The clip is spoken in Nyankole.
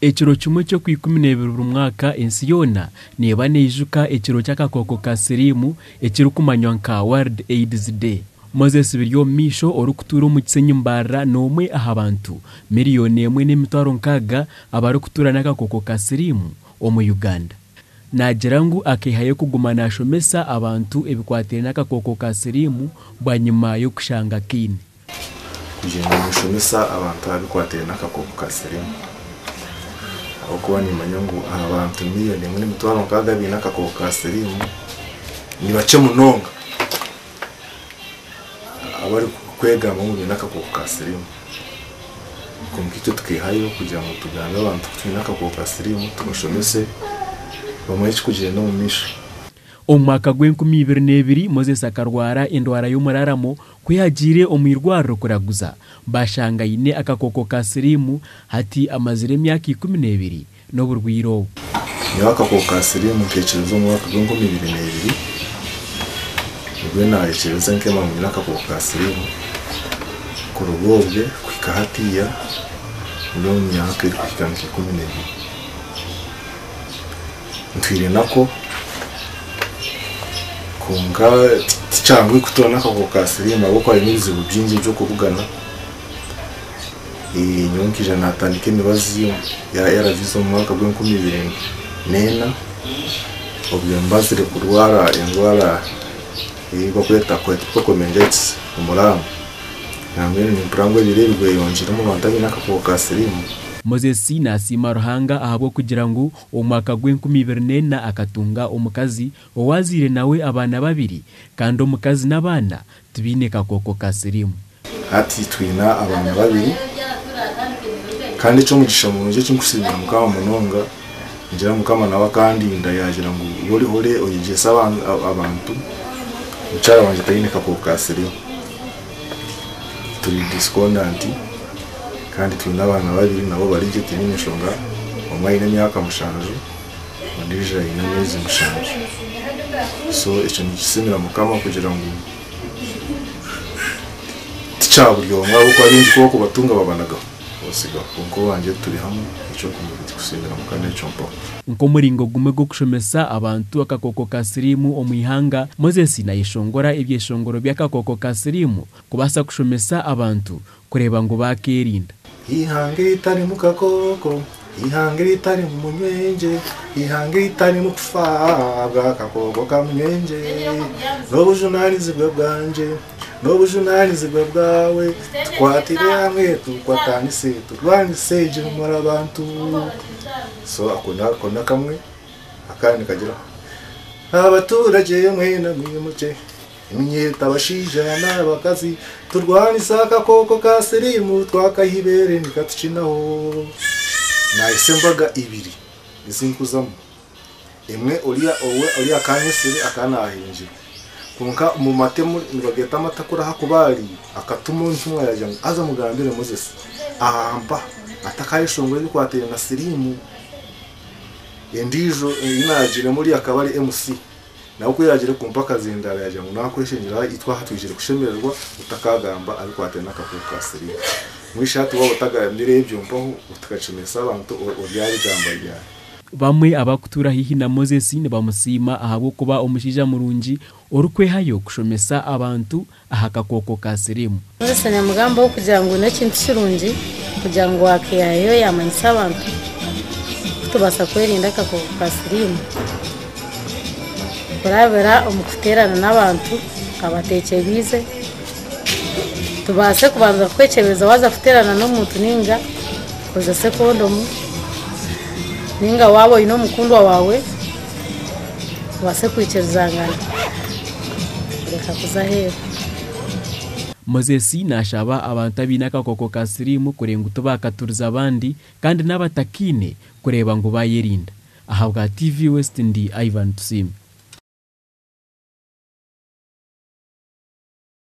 Ekiro kimwe ky'Okwikumineebiri buri mwaka ensi yoona neeba neijuka ekiro ky'akakooko ka siriimu ekirikumanywa nka World AIDS Day. Moses Biryomumaisho orikutuura omu Kisenyi Mbarara n'omwe aha bantu miriyoni emwe n'emitwaro nkaaga abarikutuura n'akakooko ka siriimu omu Uganda. Naagira ngu akeehayo kuguma naashomesa abantu ebikwatiraine n'akakooko ka siriimu bwanyima y'okushanga akaine. Kugira ngu nshomesa abantu aha bikwatiraine n'akakooko ka siriimu ahabw'okuba nimmanya ngu aha bantu miriyoni emwe n'emitwaro nkaaga abaine akakooko ka siriimu ni bakye munonga abarikwegamba ngu baine akakooko ka siriimu. Kwonka itwe tukeehayo kugira ngu tugambe abantu ku twine akakooko ka siriimu tubashomese bamanye ekirikugyenda omu maisho. Omu mwaka gw'enkumi ibiri n'ebiri, Moses akarwara endwara y'omuraramo ku yaagiire omu irwariro kuraguza, baashanga aine akakooko ka siriimu, hati amazire emyaka 12 n'oburwaire obu. Nyowe akakooko ka siriimu nkekyebeza omu mwaka gw'enkumi ibiri n'ebiri, nibwo naayekyebeza nkemanya ngu nyine akakooko ka siriimu, kuruga obwe kuhika hatiiya ndi omu myaka erikuhika nka 12. Ntwire nako kwonka tikyanguhi kutuura n'akakooko ka siriimu ahabw'okuba harimu ebizibu bingi eby'okubugana. Nyowe nkaija naatandika emibazi ya ARVs omu mwaka gw'enkumi ibiri n'ena, obwo mbazire kurwara endwara ei barikweta Cryptococcal meningitis omuraamu. Nambwenu nimpurira ngu ebiro ebi bweyongyeire omu bantu abaine akakooko ka siriimu. Moses naasiima Ruhanga ahabw'okugira ngu omu mwaka gw'enkumi ibiri n'ena akatunga omukazi ou azaire nawe abaana babiri kandi omukazi n'abaana tibaine kakooko ka siriimu. Hati twine abaana babiri kandi eky'omugisha murungi eki nkusiimira Mukama munonga, ningira Mukama nawe akandinda yaagira ngu iwe orihore oyegyese abantu, mukyara wangye taine kakooko ka siriimu. Turi discordant kandi twine abaana babiri nabo bari gye tihaine nshonga, omwe aine emyaka mushanju ondiijo aine ameezi mushanju. So ekyo ninkisiimira Mukama kugira ngu tikya buri omwe ahabw'okuba baingi ku barikubatunga babanagaho babatsigaho kwonka owangye turi hamwe ekyo kusiimira Mukama ekyo mpaho. Nk'omuringo gumwe gw'okushomesa abantu akakooko ka siriimu omu ihanga, Moses nayeshongora ebyeshongoro by'akakooko ka siriimu kubaasa kushomesa abantu kureeba ngu baakeerinda. Eihanga eritarimu kakooko, eihanga eritarimu munywengye, eihanga eritarimu kufa ahabw'akakooko ka munywengye, n'obujunaanizibwa bwangye, n'obujunaanizibwa bwawe, tukwatire hamwe tukwatanise turwanise egi marabantu. So ako nako nakamwe akandi nikagira abaturage mwena mwimukye eminyeto abashaija n'abakazi turwanise akakooko ka siriimu twakaha ibeere nikatukinaho. Nahisa embaga ibiri ezinkuzamu emwe oriya owe oriya akanyesire akanahingire kwonka omu matemu nibageta amatakuri ahakuba ari akatuma entumwa yagira ngu haza mugambire Moses aha mpa atakayeshongora ebikwataine na siriimu. Endiijo ei naagiremu oriya akaba ari MC nawe ku yaagire kumpa akazindaaro yaagira ngu naakweshengyera itwe aha twizire kushemererwa otakaagamba abikwataine n'akakooko ka siriimu. Mbwenu hati waaba otagambire ebyo mpaho otakakishomesa abantu oryabigamba ryari? Bamwe abarikutuura haihi na Moses nibamusiima ahabw'okuba omushaija murungi orikwehayo kushomesa abantu aha kakooko ka siriimu. Moses namugambaho kugira ngu n'ekintu kirungi kugira ngu akeehayo yaamanyisa abantu ku tubaasa kwerinda akakooko ka siriimu kurabira omu kuteerana n'abantu abateekyebiize tubaase kubanza kwekyebeza waaza kuteerana n'omuntu nainga okozese kondomu nainga waaba oine omukundwa waawe Tubaase kwikirizangana kureka kuza aheeru. Moses naashaba abantu abaine akakooko ka siriimu kureeba ngu tibaakaturiza abandi kandi n'abatakaine kureeba ngu baayerinda. Ahabwa TV West ndi Ivan Tusiime.